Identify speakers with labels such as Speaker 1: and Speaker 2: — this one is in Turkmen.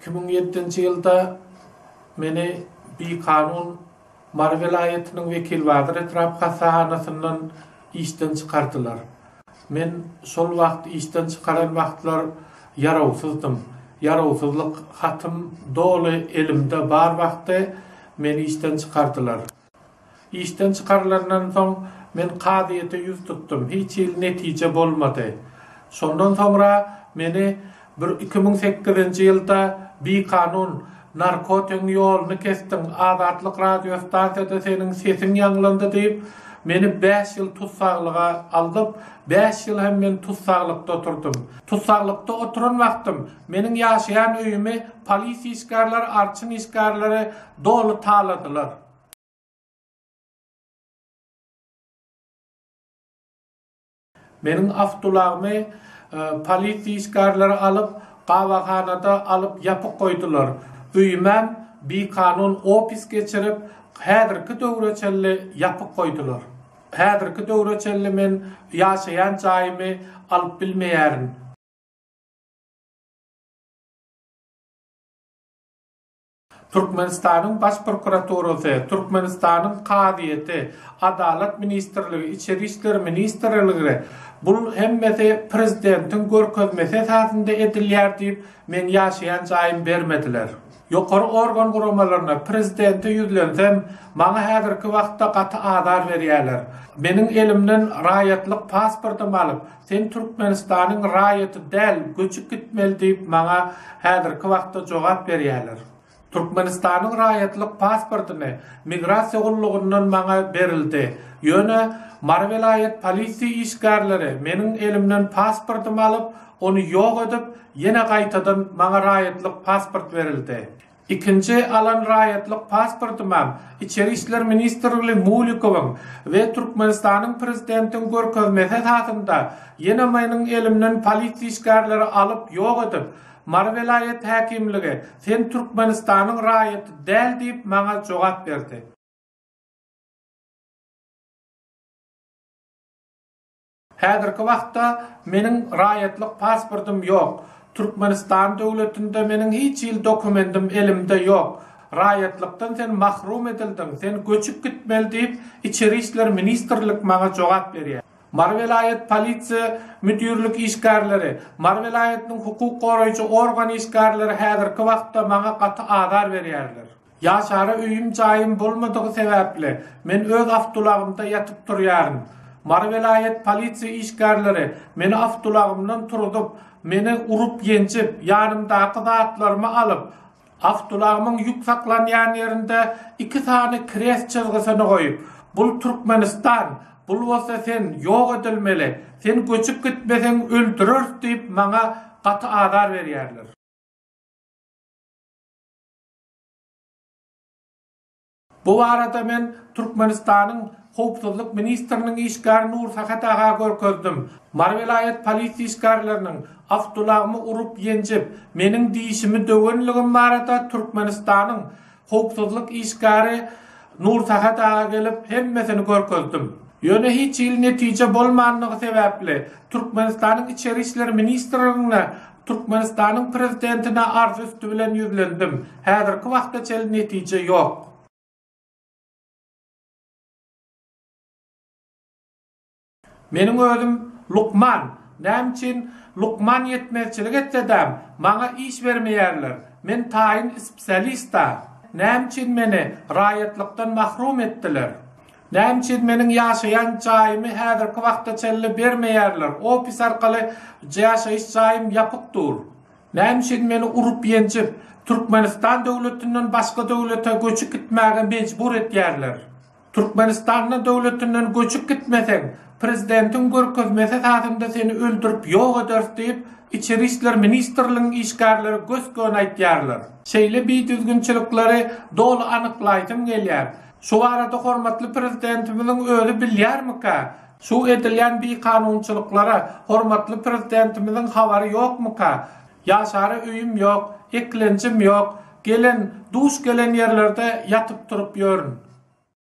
Speaker 1: 2007-nji ýylda meni bikanun Mary welaýatynyň Wekilbazar etrap hassahanasyndan işden çykardylar. Men şol wagt işden çykaran wagtlar ýarawsyzdym. Ýarawsyzlyk hatym doly elimde bar wagty meni işden çykardylar. Işden çykarylandan soň men kazyýete ýüz tutdum, hiç hili netije bolmady. Şondan soňra meni bir 2008-nji ýylda bikanun narkotigiň ýoluny kesdiň, Azatlyk radiostansiýada seniň sesiň ýaňlandy diýip, meni bäş ýyl tussaglyga aldyp, bäş ýyl hem men tussaglykda oturdym. Tussaglykda oturan wagtym meniň ýaşaýan öýümi polisiýa işgärleri, arçyn işgärleri doly taladylar. Meniň awtoulagymy polisiýa işgärleri alyp, gabahanada alyp ýapyk goýdular. Öýümem bikanun opis geçirip, häzirki döwre çenli ýapyk goýdular. Häzirki döwre çenli men ýaşaýan jaýymy alyp bilmeýärin. Türkmenistanyň Baş prokuraturasy, Türkmenistanyň kazyýeti, Adalat ministrligi, Içeri işler ministrligi bul hemmesi prezidentiň görkezmesi esasynda edilýär diýip, meň ýaşaýan jaýym bermediler. Ýokary organ guramalaryna, prezidente ýüzlensem, maňa häzirki wagtda gaty azar berýärler. Meniň elimden raýatlyk pasportym alyp, Sen Türkmenistanyň raýaty däl, göçüp gitmeli diýip maňa häzirki wagtda jogap berýärler. Türkmenistanyň raýatlyk pasportyny migrasiýa gullugyndan maňa berildi. Ýöne Mary welaýat polisiýa işgärleri meniň elimden pasportymy alyp, ony ýok edip, ýene gaýtadan maňa raýatlyk pasport berildi. Ikinji alan raýatlyk pasportymam Içeri işler ministrli Mulikowyň we Türkmenistanyň Prezidentiň görkezmesi esasynda ýene meniň elimden polisiýa işgärleri alyp ýok edip, Mary welaýat häkimligi sen Türkmenistanyň raýaty däl diýip maňa jogap berdi. Häzirki wagtda meniň raýatlyk pasportym ýok. Türkmenistan döwletinde meniň hiç hili dokumendim elimde ýok. Raýatlykdan sen mahrum edildiň, sen göçüp gitmeli diýip, Içeri işler ministrlik maňa jogap berýär. Mary welaýat polisiýa müdirlik işgärleri, Mary welaýatynyň hukuk goraýjy organ işgärleri häzirki wagtda maňa gaty azar berýärler. Ýaşara öýüm-jaýym bolmadygy sebäpli, men öz awtoulagymda ýatyp turýaryn. Mary welaýat polisiýa işgärleri meni awtoulagymdan turuzyp, meni urup-ýenjip, ýanymdaky zatlarymy alyp, awtoulagymyň ýük saklanýan ýerinde iki sany krest çyzgysyny goýup, Bul Türkmenistan, bul bolsa sen, ýok edilmeli, sen göçüp gitmeseň öldüreris diýip, maňa gaty azar berýärler. Bu barada men Türkmenistanyň Howpsuzlyk ministriniň işgäri Nursähet aga görkezdim. Mary welaýat polisiýa işgärleriniň awtoulagymy urup-ýenjip, meniň dişimi döwenligim barada Türkmenistanyň Howpsuzlyk işgäri Nursähet aga gelip, hemmesini görkezdim. Ýöne hiç hili netije bolmanlygy sebäpli, Türkmenistanyň Içeri işler ministrligine Türkmenistanyň Prezidentine arz üsti bilen ýüzlendim. Häzirki wagta çenli netije ýok. Meniň özüm lukman. Näme üçin lukman ýetmezçilik etsedem, maňa iş bermeýärler. Men taýyn spesialist-a. Näme üçin meni raýatlykdan mahrum etdiler? Näme üçin meniň ýaşaýan jaýymy häzirki wagta çenli bermeýärler, ofis arkaly ýaşaýyş jaýym ýapyk dur. Näme üçin meni urup-ýenjip, Türkmenistan döwletinden başga döwlete göçüp gitmäge mejbur etýärler? Türkmenistanda döwletinden göçüp gitmeseň, prezidentiň görkezmesi esasynda seni öldürip ýok ederis diýip, Içeri işler ministrligiň işgärleri gös-göni aýtýarlar. Şeýle bidüzgünçilikleri doly anyklaýsym gelýär. Şu barada hormatly Prezidentimiziň özi bilýärmikä? Şu edilýän bikanunçylyklara hormatly Prezidentimiziň habary ýokmyka? Ýaşara öýüm ýok, eklenjim ýok, gelen, duş gelen ýerlerde ýatyp-turup ýörün.